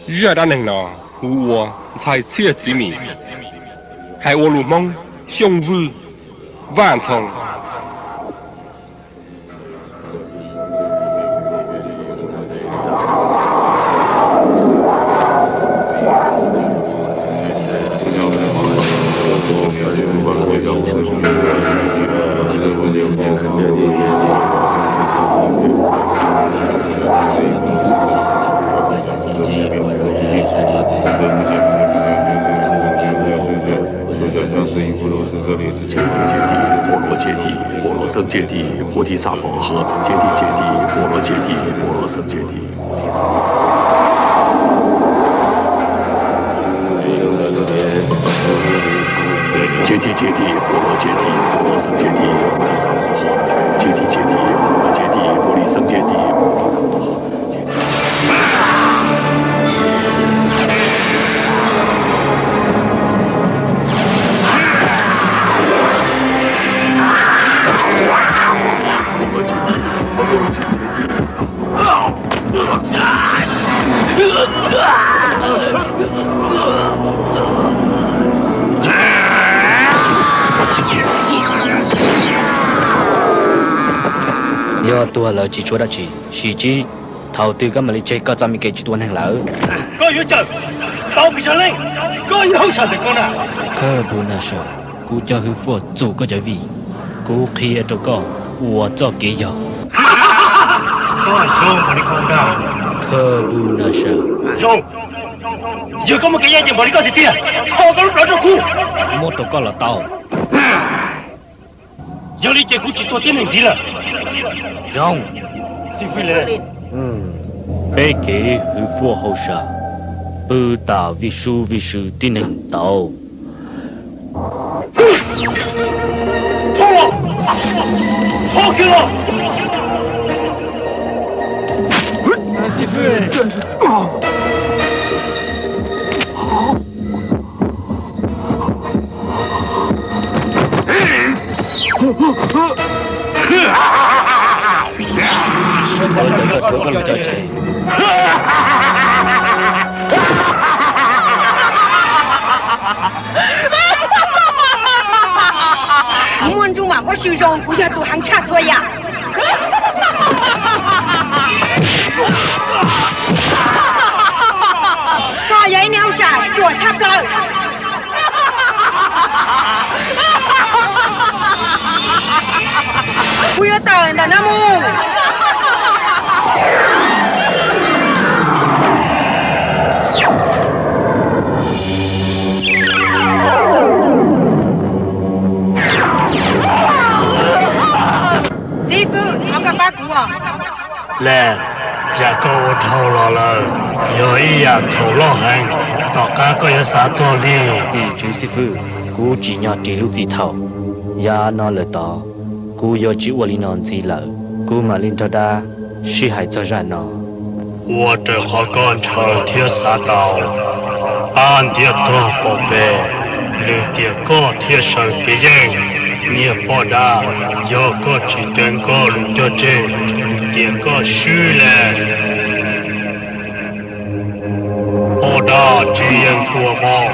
Zaj dab neeg no hu ua Ntxhais Txhiaj Txiv Mis, hais ua lus Hmoob Xyooj Vwj Vaj Ntxhoo. 揭谛揭谛，波罗揭谛，波罗僧揭谛，菩提萨婆诃。揭谛揭谛，波罗揭谛，波罗僧揭谛，菩提萨婆。揭谛揭谛，波罗揭谛，波罗僧揭谛，菩提萨婆诃。揭谛揭谛，波罗揭谛，菩提萨婆Yog tuag lawm tsis tshua dab tsi, sim tsib, thaum twg koj mam li tseg koj txoj me kev tsis tua neeg lawm? Koj yuav cawm tau pes tsawg leej? Koj yuav hauj sam ntawm koj na. Khawj Phu Nas Saw, kuv cov hwj fuaj txum koj cov vij, kuv qhia rau koj ua txoj kev yog. Koj zoo npaum li koj ntag. Khawj Phu Nas Saw. Zoo. Yog koj muaj kev ncaj ncees npaum li koj tiag tiag, thov koj lub plawv rau kuv. Muab rau koj los tau. Yog li ces kuv tsis tua tib neeg ntxiv lawm. Zoo. Peb kev hwj fuaj hauj sam pw tam vij sub vij sw tib neeg tau. Thov los! Thov kiag los! Ua cas koj rhuav koj lub caj tsev? Kuv muaj ntsej muag huab si zoo, kuv yog tus heev tshaj txhua yam. Koj yog ib niag hauj sam ruam tshaj plaws. Kuv yuav tawm ntawm no mus. Xib fwb, thov koj pab kuv os. Lam, yam koj ua dhau los lawm yog ib yam txhaum loj heev, tom qab koj yuav xav txog li. Tim tswv xib fwb, kuv tsim nyog ris lub txim txhaum. Yav no lawm tod, kuv yuav tsis ua li no ntxiv lawm. Kuv mam li nrog dab sib hais txog zaj no. Ua raws qhov koj ntshaw thiab xav tau. Pab ntiab tog pom pes, lwm tiam koj thiaj sawv kev yeej. Niag poj dab, yog koj tsis caw nkauj lwm coj tseg, lwm tiam koj swb lawm. Poj dab tsis yeej tuaj mog.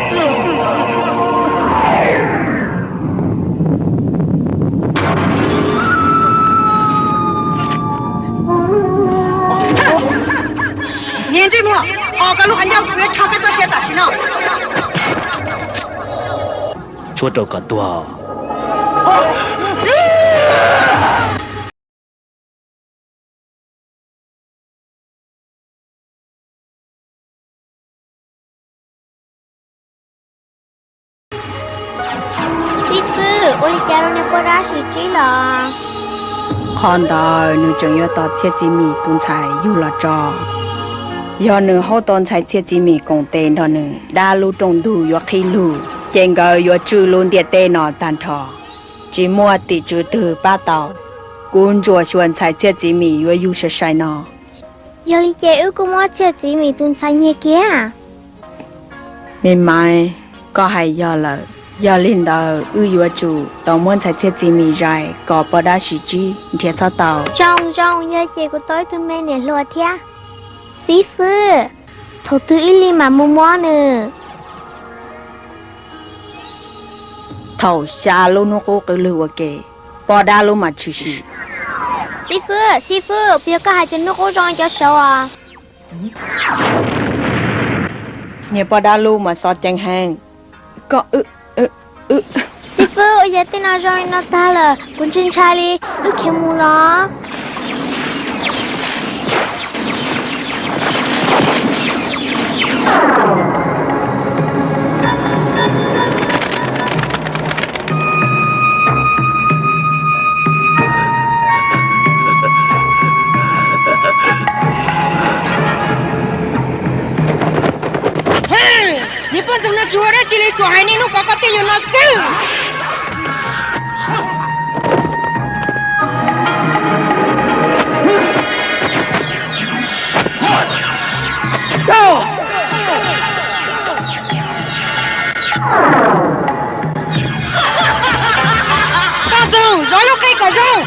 Niag ntsej muag, qhov koj lub qhov ncauj kuv yuav rho koj txoj sia tam sim no. Tshuab rau kom tuag. Xib fwb, ua li cas rau niag poj dab sim tsib los? Qhov ntawd nws tseem yuav tos Txhiaj Txiv Mis tus ntxhais yug los tso. Yog nws haub tau ntxhais Txhiaj Txiv Mis koom tes nrog nws, dab lub rooj ntug yuav qhib lug, ces nkawd yuav tswj lub ntiaj teb no tag nrho, tsis muaj tim tswv twg pab tau. Kuv ntsuam xyuas ntxhais Txhiaj Txiv Mis yuav yug sai sai no. Yog li ces wb kuj muab Txhiaj Txiv Mis tus ntxhais nyiag kiag. Me Maiv, koj hais yog lawm. Yog li ntawd wb yuav tsum tau muab ntxhais Txhiaj Txiv Mis zais kom poj dab sim tsib nrhiav txhob tau. Zoo zoo, yog ces kuv tau ib tug me niam hluas thiab. Xib fwb, Thaum twg ib leeg mam mus muab nws? Thaum xya lub hnub qub qw lwg ua ke, poj dab lub mas tshwm sim. Xib fwb, xib fwb, puas yog koj hais tias hnub qub zoo cov saud os? Niag poj dab lub mas xov ceev heev. Koj, xib fwb, ua yam tej no zoo li no tag lawm, kuv ntshai ntshai li, wb khiav mus los. Niag poj ntxoog no tsis ua dab tsi li, tsuas hais niaj hnub kom koj tij yus no xwb. Poj ntxoog, zov lub qe kom zoo.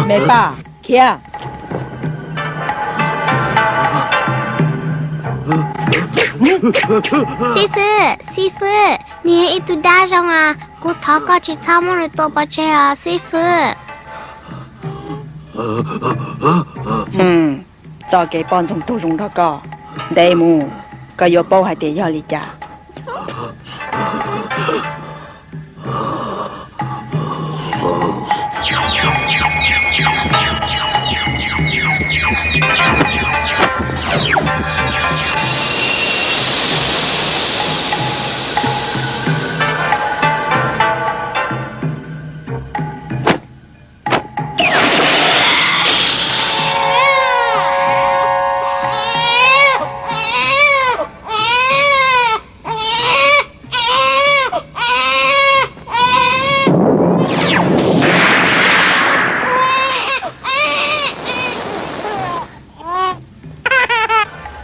Me paj, khiav. Xib fwb, xib fwb, nws yog ib tug dab zoo as, kuv thov koj tsis txhob muab nws tua pov tseg os xib fwb. Txoj kev poj ntxoog tuag zoo nrog koj, ntev mus koj yuav paub hais tias yog li cas.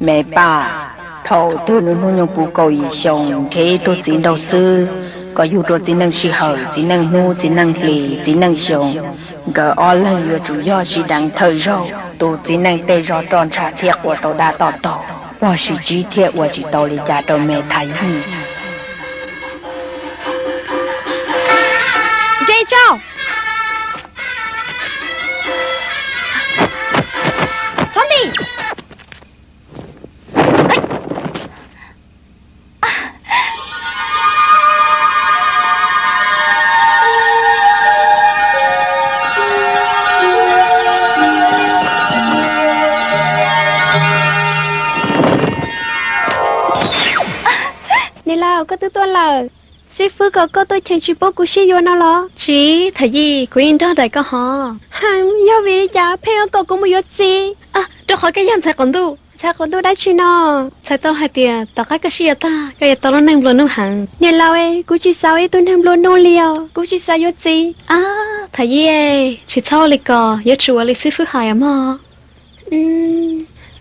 Me paj, thaum twg nws hnub nyoog puv kaum yim xyoo, nrhiav ib tug txiv nraug xwb, kom yug rau txiv neej sij hawm, txiv neej hnub, txiv neej hlis, txiv neej xyoo. Nkawd ob leeg yuav tsum yog sib deev thawj zaug, tus txiv neej tej zog roj ntsha thiaj quas tau dab toj taug, pog sis tsib thiaj ua tsis tau li cas rau me Thav Yij. Nres tso! Txhob nti! Niam laus, koj twb tuaj lawm. Xib fwb kom koj tuaj cheem tsis pub kuv sib yuav no los? Tsis, Thav Yij, kuv yeej nrog daim koj hov. Heev, yog vim li cas pheej yuav kom kuv mus yuav txiv? Rau qhov koj yog ntxhais qaum ntuj. Ntxhais qaum ntuj dab tsi no? Txhais tau hais tias tom qab koj sib yuav tag koj yuav tau lub neej nplua nuj heev. Niam laus, kuv tsis xav ua ib tug neeg nplua nuj li os, kuv tsis xav yuav txiv. Ab, Thav Yij, tsis txhob ua li ko, yuav tsum ua li xib fwb hais os mog.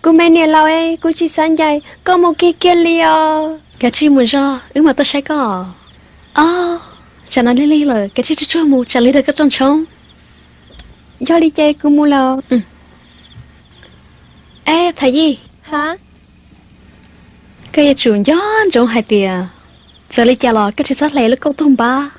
Kuv me niam laus, kuv tsis xav ncaim, koj mus kiag kiag li os. Kav tsij mus zog, wb mam tuaj saib koj. Ob, tsam no lig lig lawm, kav tsij tsuag tsuag mus, tsam lig rau koj rooj tshoob. Yog li ces kuv mus lawm. Eb, Thav Yij, koj yuav tsum nco ntsoov hais tias txawm li cas los koj tsis txhob hle lub kauj toog npab.